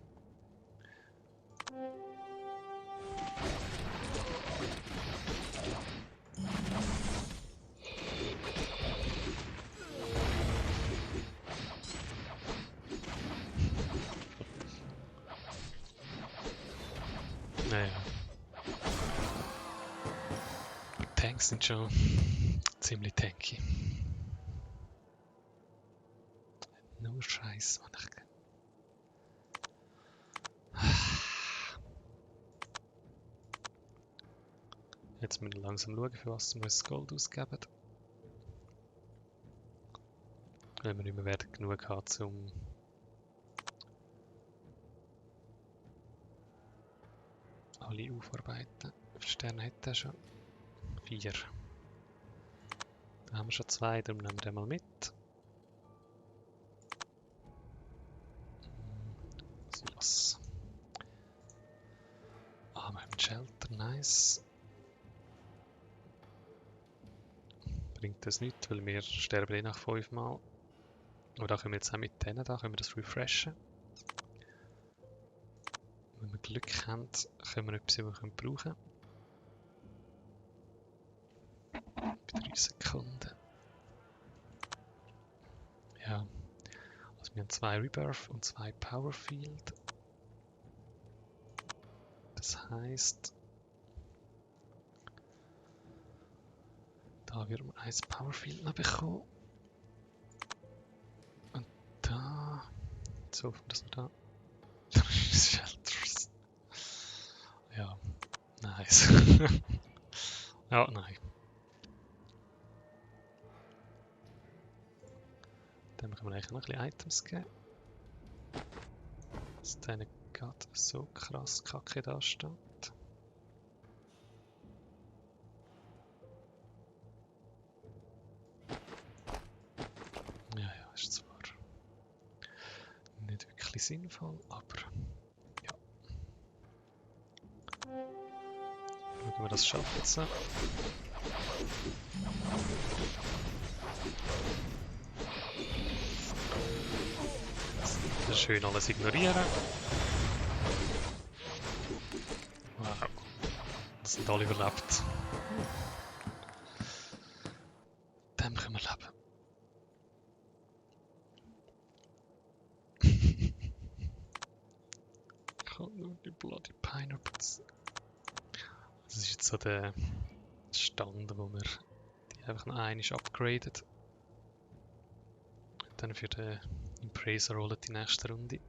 [SPEAKER 1] Naja. Die Tanks sind schon ziemlich tanky. Nur Scheiß, Mann. Jetzt müssen wir langsam schauen, für was wir das Gold ausgeben. Wenn wir nicht mehr werden genug haben, um alle aufarbeiten. Wie viele Sterne hat er schon? 4. Da haben wir schon 2, darum nehmen wir den mal mit. Silas. Ah, wir haben einen Shelter, nice. Bringt das nichts, weil wir sterben eh nach 5 Mal. Aber da können wir jetzt auch mit denen da, können wir das refreshen. Wenn wir Glück haben, können wir etwas, was wir brauchen. Bei 3 Sekunden. Ja. Also wir haben 2 Rebirth und 2 Powerfield. Das heisst, da wird man 1 Powerfield noch bekommen. Und da. Jetzt hoffen wir, dass wir da. Shelters. Ja, nice. Ja, nein. Dann können wir eigentlich noch ein bisschen Items geben. Dass denen gerade so krass Kacke da steht. Ja, ja, ist zwar nicht wirklich sinnvoll, aber ja. Schauen wir das schaffen jetzt. Schön alles ignorieren. Wow. Das sind alle überlebt. Dem können wir leben. Ich kann nur die Bloody Pineapples. Das ist jetzt so der Stand, wo wir die einfach noch einmal upgraden. Und dann für den Impresa rollen die nächste Runde.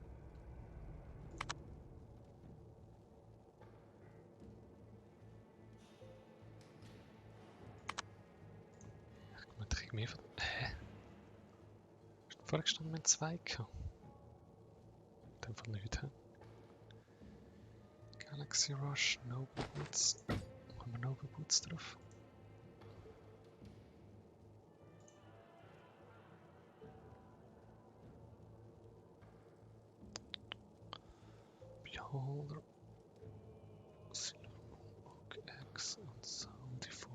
[SPEAKER 1] Ich kriege mehr von. Hä? Ist vorher gestanden, wir haben 2 gehabt. In dem Fall nicht. He? Galaxy Rush, Noble Boots. Haben wir Noble Boots drauf? Beholder. Silvermoon, X und Sound 4.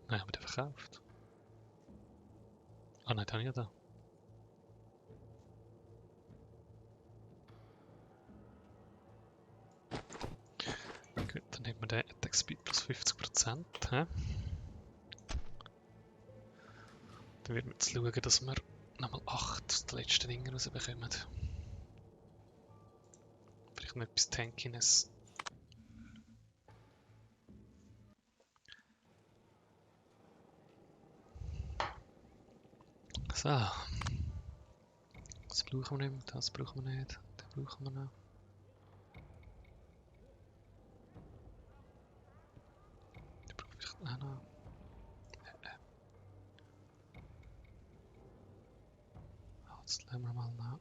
[SPEAKER 1] Nein, haben wir den verkauft? Ah nein, den habe ich ja da. Gut, dann nehmen wir den Attack Speed plus 50%. He? Dann werden wir jetzt schauen, dass wir nochmal 8 aus den letzten Dingen rausbekommen. Vielleicht noch etwas Tankiness. So. Das brauchen wir nicht, das brauchen wir nicht, das brauchen wir noch. Den brauchen wir vielleicht auch noch. Jetzt lassen wir mal nach.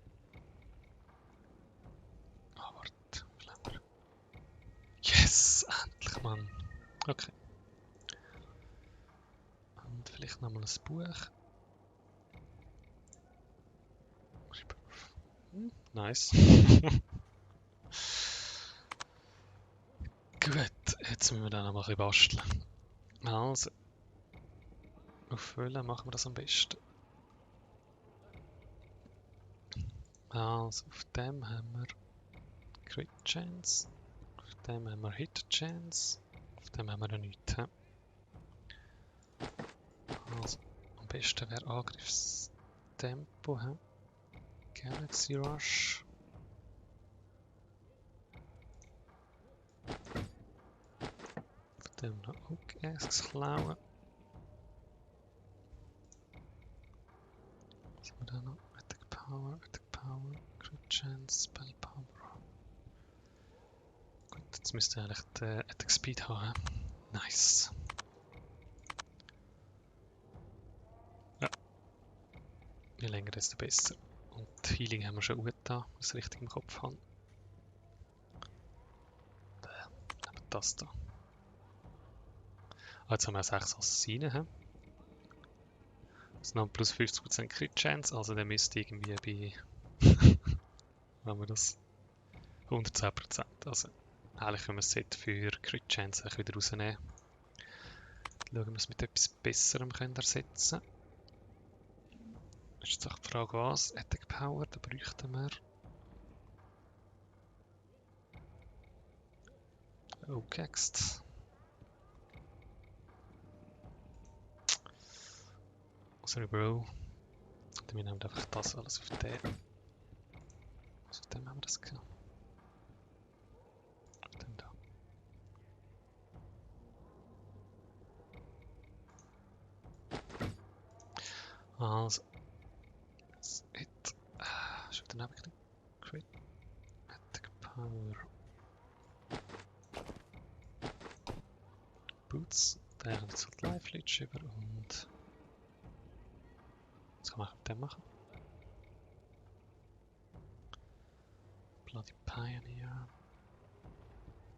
[SPEAKER 1] Ah, warte. Wie lassen wir? Yes! Endlich, Mann. Okay. Und vielleicht nochmal ein Buch. Nice. Gut, jetzt müssen wir dann noch mal ein bisschen basteln. Also, auffüllen machen wir das am besten. Also, auf dem haben wir Crit Chance. Auf dem haben wir Hit Chance. Auf dem haben wir noch nichts. Also, am besten wäre Angriffstempo. Galaxy Rush. Auf dem noch Oak Axe klauen. Was haben wir da noch? Attack Power, Crit Chance, Spell Power. Gut, jetzt müsste eigentlich den Attack Speed haben. Nice. Ja. Je länger, desto besser. Und Healing haben wir schon gut da, wenn ich es richtig im Kopf habe. Nehmen wir das da. Ah, jetzt haben wir 6 Assassinen. Das haben plus 50% Crit Chance, also der müsste irgendwie bei, wenn wir das 110%, also eigentlich können wir das Set für Crit Chance wieder rausnehmen. Schauen, ob wir es mit etwas Besserem können ersetzen können. Ist jetzt auch die Frage, was? Attack Power, da bräuchten wir. Oak-Axt. Sorry, Bro. Und wir nehmen einfach das alles auf den. Also auf dem haben wir das gehabt. Auf dem da. Also. Hit. Schon wieder neben Crit. Attack Power. Boots. Der hat jetzt halt Life Leech über und. Was kann man mit dem machen? Bloody Pioneer.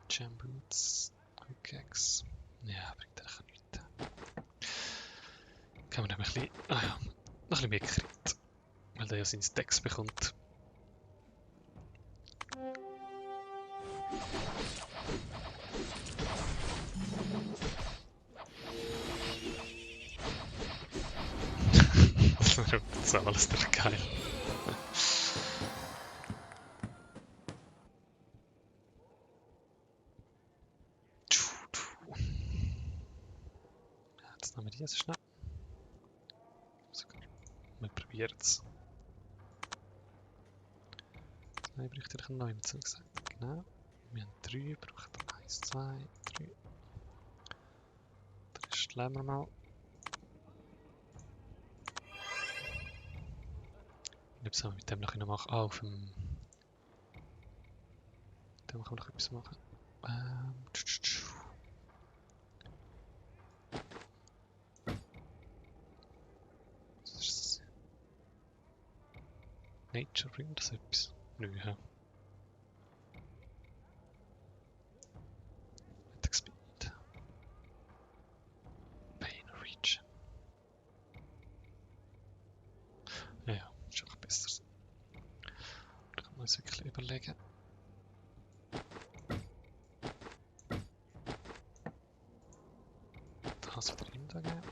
[SPEAKER 1] Gem Boots. Hookaxe. Ja, bringt eigentlich nichts. Kann man dann ein bisschen. Ah ja, noch ein bisschen mehr Crit. Weil der ja seine Stacks bekommt. Das ist alles doch geil. Jetzt nehmen wir die so schnell. Wir probieren es. Nein, bräuchte ich einen neuen zugesagt. Genau. Wir haben 3, brauchen 1, 2, 3. Den Rest lassen wir mal. Was haben wir mit dem noch machen? Ah, auf dem. Mit dem kann man noch etwas machen. Was ist das? Nature bringt das etwas? Nö, ja. Attack Speed. Pain Region. Ja, ist auch besser so. Da kann man uns wirklich überlegen. Das wieder ihm da geben.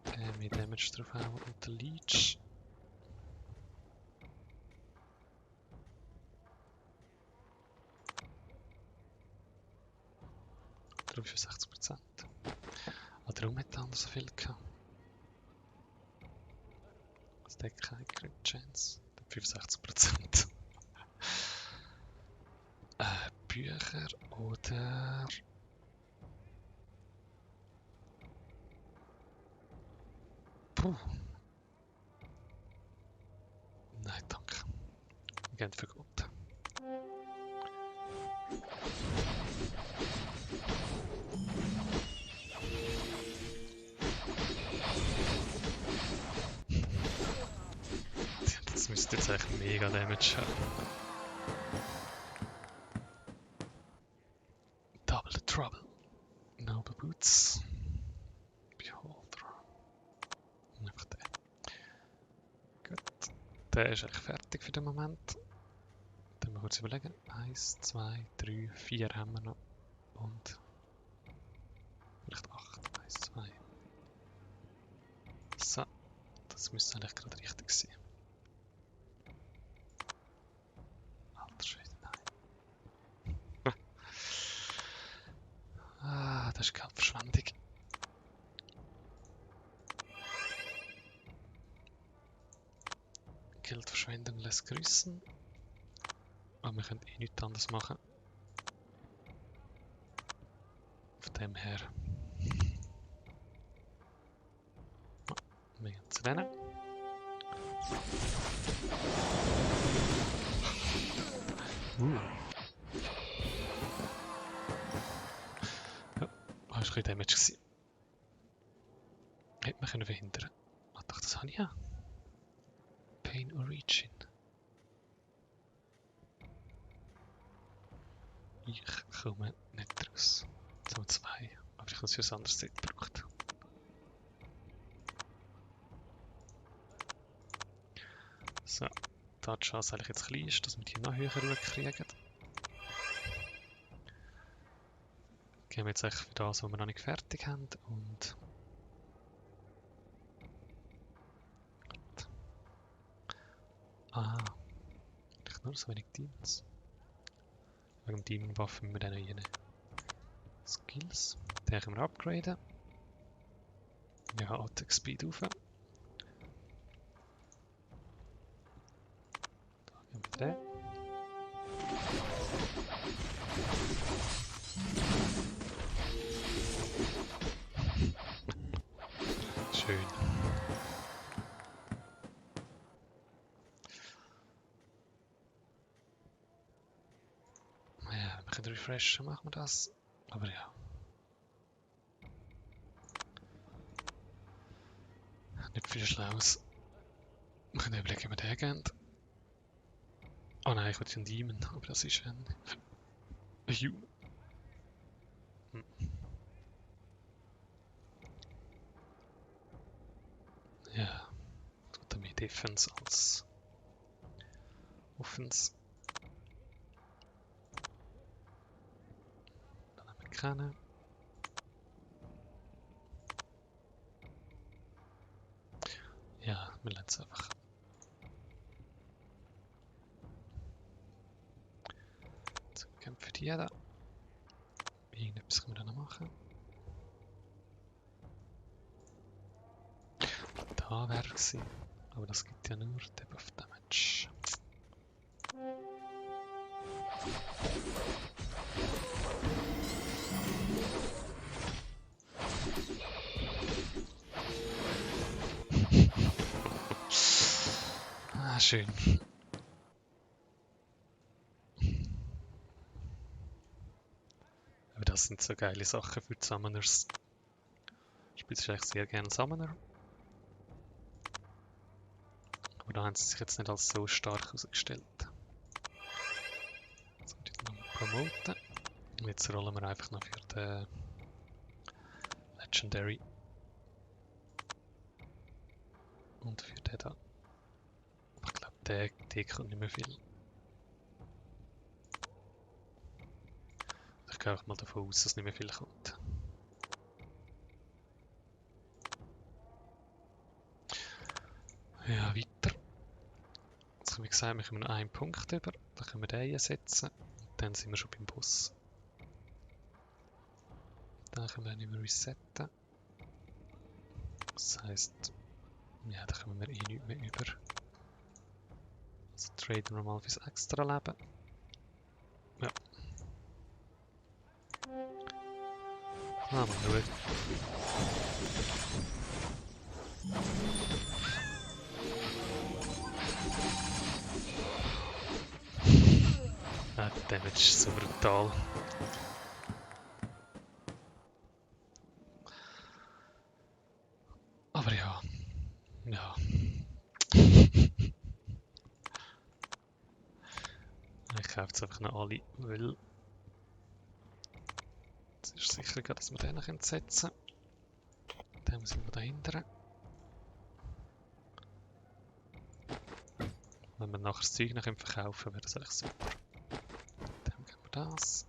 [SPEAKER 1] Auf den mehr Damage drauf haben und der Leech. Drauf für 60%. Aber darum hat er anders so viel gehabt. Das hat keine Crit Chance. 65%. Bücher oder. Puh. Nein, danke. Wir gehen für gut. Das müsste jetzt echt mega Damage haben. Double the Trouble. Noble Boots. Beholder. Einfach der. Gut. Der ist eigentlich fertig für den Moment. Dann mal kurz überlegen. 1, 2, 3, 4 haben wir noch. Und vielleicht 8. 1, 2. So. Das müsste eigentlich gerade richtig sein. Alter Schwede, nein. Ah, das ist Geldverschwendung. Geld verschwenden lässt grüßen. Aber wir können eh nichts anderes machen. Von dem her. Wir gehen zu denen. Ja, das war ein bisschen Damage gewesen. Hätte man können verhindern. Ah, doch, das habe ich ja. Pain Origin. Ich komme nicht raus. Zum 2. Aber ich habe es für ein anderes Set gebraucht. So, da die Chance eigentlich jetzt klein ist, dass wir die noch höher kriegen. Gehen wir jetzt echt für das, was wir noch nicht fertig haben. Und ah, vielleicht nur so wenig Demons. Wegen dem Demon-Waffen mit diesen jenen Skills. Den können wir upgraden. Wir haben Attack Speed auf. Da gehen wir den. Schön. Ja, wir können refreshen, machen wir das. Aber ja. Nicht viel Schlaues. Wir können überlegen, wie wir den gehen. Oh nein, ich wollte einen Demon, aber das ist ein Human. Ja, tut er mehr Defense als Offense. Dann haben wir keine. Ja, wir lassen es einfach. So, wir kämpfen für die da. Irgendetwas können wir dann noch machen. Da wäre er gewesen. Aber das gibt ja nur Debuff Damage. Ah, schön. Aber das sind so geile Sachen für die Summoners. Ich spiele eigentlich sehr gerne Summoner. Aber da haben sie sich jetzt nicht als so stark herausgestellt. Jetzt würde ich dann noch promoten. Und jetzt rollen wir einfach noch für den Legendary. Und für den da. Ich glaube, der kommt nicht mehr viel. Ich gehe auch mal davon aus, dass nicht mehr viel kommt. Ja, weiter. Also wie gesagt, wir kommen noch einen Punkt über. Da können wir den einsetzen. Und dann sind wir schon beim Boss. Dann können wir nicht mehr resetten. Das heisst, ja, da kommen wir eh nicht mehr über. Also traden wir mal fürs extra Leben. Ja. Ah, mal schauen. Der Damage ist so brutal. Aber ja. Ja. kaufe jetzt einfach noch alle, weil es ist sicher, dass wir den setzen können. Den muss ich mal dahinter. Wenn wir nachher das Zeug noch verkaufen können, wäre das eigentlich super. Dann geben wir das.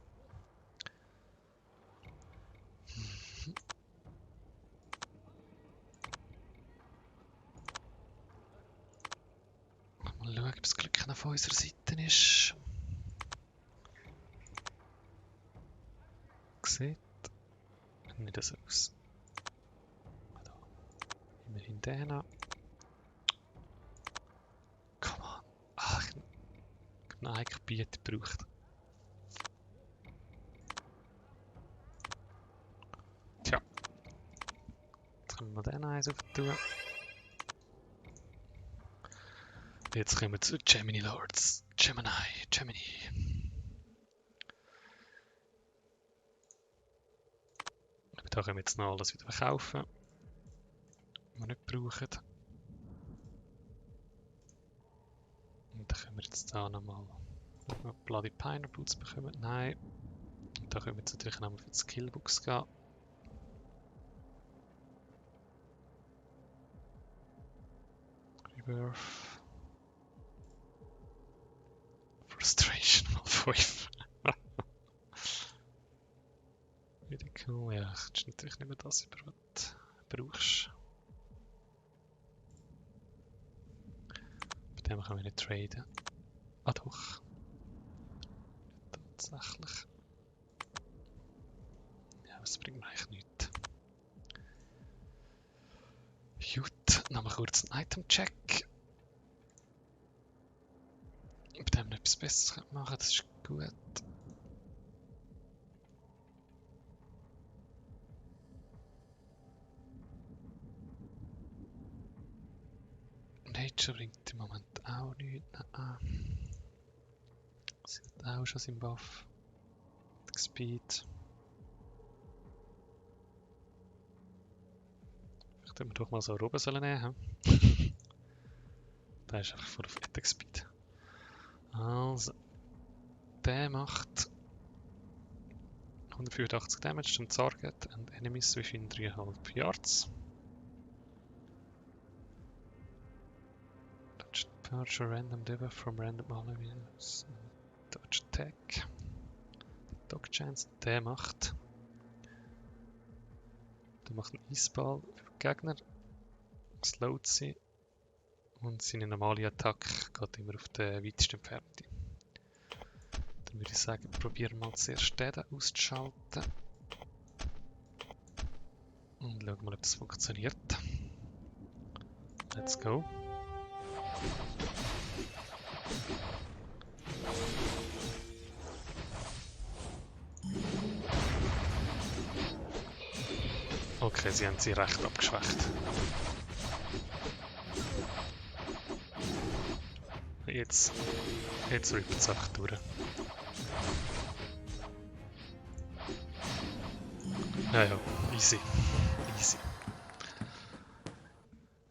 [SPEAKER 1] Mal schauen, ob das Glück auf unserer Seite ist. Sieht nicht so aus. Da. Immerhin den an. Come on. Ach, ich habe noch eigentlich Biete gebraucht. Tja. Jetzt können wir den eins tun. Jetzt kommen wir zu Gemini Lords. Gemini. Da können wir jetzt noch alles wieder verkaufen, was wir nicht brauchen. Und dann können wir jetzt da nochmal Bloody Pineapples bekommen. Nein. Und da können wir jetzt natürlich nochmal für die Skillbooks gehen. Rebirth. Frustration mal 5. Medical, ja, das ist natürlich nicht mehr das, was du brauchst. Bei dem können wir nicht traden. Ah doch. Tatsächlich. Ja, das bringt mir eigentlich nichts. Gut, nochmal kurz einen Item-Check. Bei dem noch etwas Besseres machen können, das ist gut. Nature bringt im Moment auch nichts. Sie hat auch schon seinen Buff. Speed. Vielleicht hätten wir doch mal so oben sollen nehmen. Der ist einfach voll auf Attack Speed. Also, der macht 185 Damage zum Target and Enemies within 3,5 Yards. Dodge Purge a random debuff from random enemies. Dodge Attack. Dog Chance. Der macht einen Eisball für die Gegner. Slowt sie. Und seine normale Attacke geht immer auf den weitesten Entfernten. Dann würde ich sagen, probieren wir mal zuerst den auszuschalten. Und schauen mal, ob das funktioniert. Let's go. Okay, sie haben sie recht abgeschwächt. Jetzt rippt es einfach durch. Ja, easy.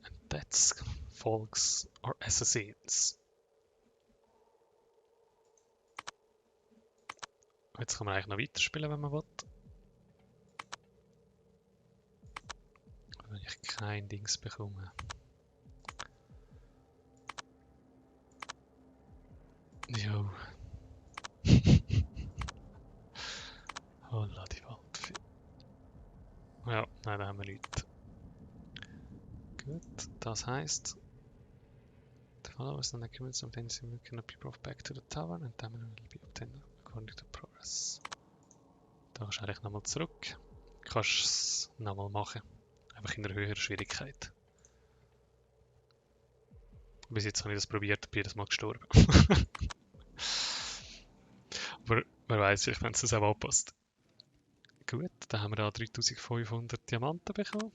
[SPEAKER 1] And that's folks or assassins. Jetzt kann man eigentlich noch weiterspielen, wenn man will. Wenn ich kein Dings bekomme. Jo. Holla die Waldfee. Ja, nein, da haben wir nichts. Gut, das heisst, the followers and accumulates of things cannot be brought back to the tower and then will be obtained according to progress. Da kannst du eigentlich nochmal zurück. Kannst es nochmal machen. Einfach in einer höheren Schwierigkeit. Bis jetzt habe ich das probiert, bin jedes Mal gestorben. Aber wer weiß, vielleicht wenn es das auch anpasst. Gut, dann haben wir da 3500 Diamanten bekommen.